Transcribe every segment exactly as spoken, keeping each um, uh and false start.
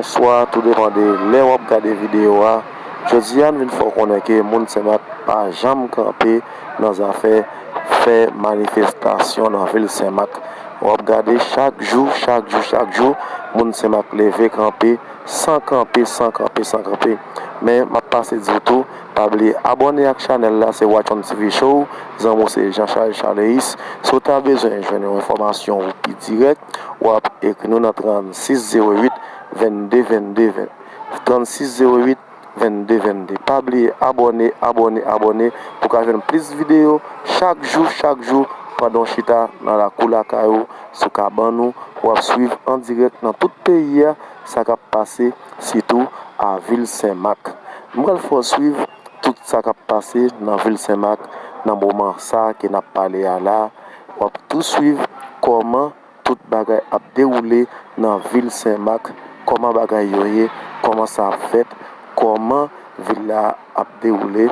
Bonswa, tou depann de lè w ap gade videyo a. Jodi a, n vin fè w konnen ke moun Senmak pa janm kanpe nan zafè fè manifestasyon nan vil Senmak. W ap gade chak jou, chak jou, chak jou, moun Senmak leve kanpe, san kanpe, san kanpe, san kanpe. Men, m ap pase di w tou, pa bliye abòne ak chanèl la, se Watch on T V Show, zanmi w se Jean Charles Charleis. Si w ta bezwen jwenn yon enfòmasyon ou pi dirèk, w ap ekri nou nan trannsis zewo uit, vennde vennde, trannsis zewo uit, vennde vennde. Pa bliye abòne, abòne, abòne pou ka jwenn plis videyo chak jou, chak jou, pandan w chita nan lakou lakay ou, sou kabann ou, w ap swiv an dirèk nan tout peyi a, sa k ap pase, sitou a vil Senmak. M pral fè w swiv tout sa k ap pase nan vil Senmak nan moman sa ke n ap pale a la. W ap tou swiv kòman tout bagay ap dewoule nan vil Senmak, kòman bagay yo ye, kòman sa ap fèt, kòman vil la ap dewoule,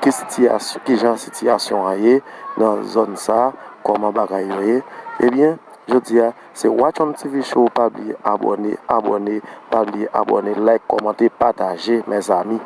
ki sitiyasyon, ki jan sitiyasyon an ye nan zòn sa, kòman bagay yo ye. Ebyen, jodi a, se Watch on T V Show, pa bliye abòne, abòne, pa bliye abòne, like, kòmante, pataje, mezanmi.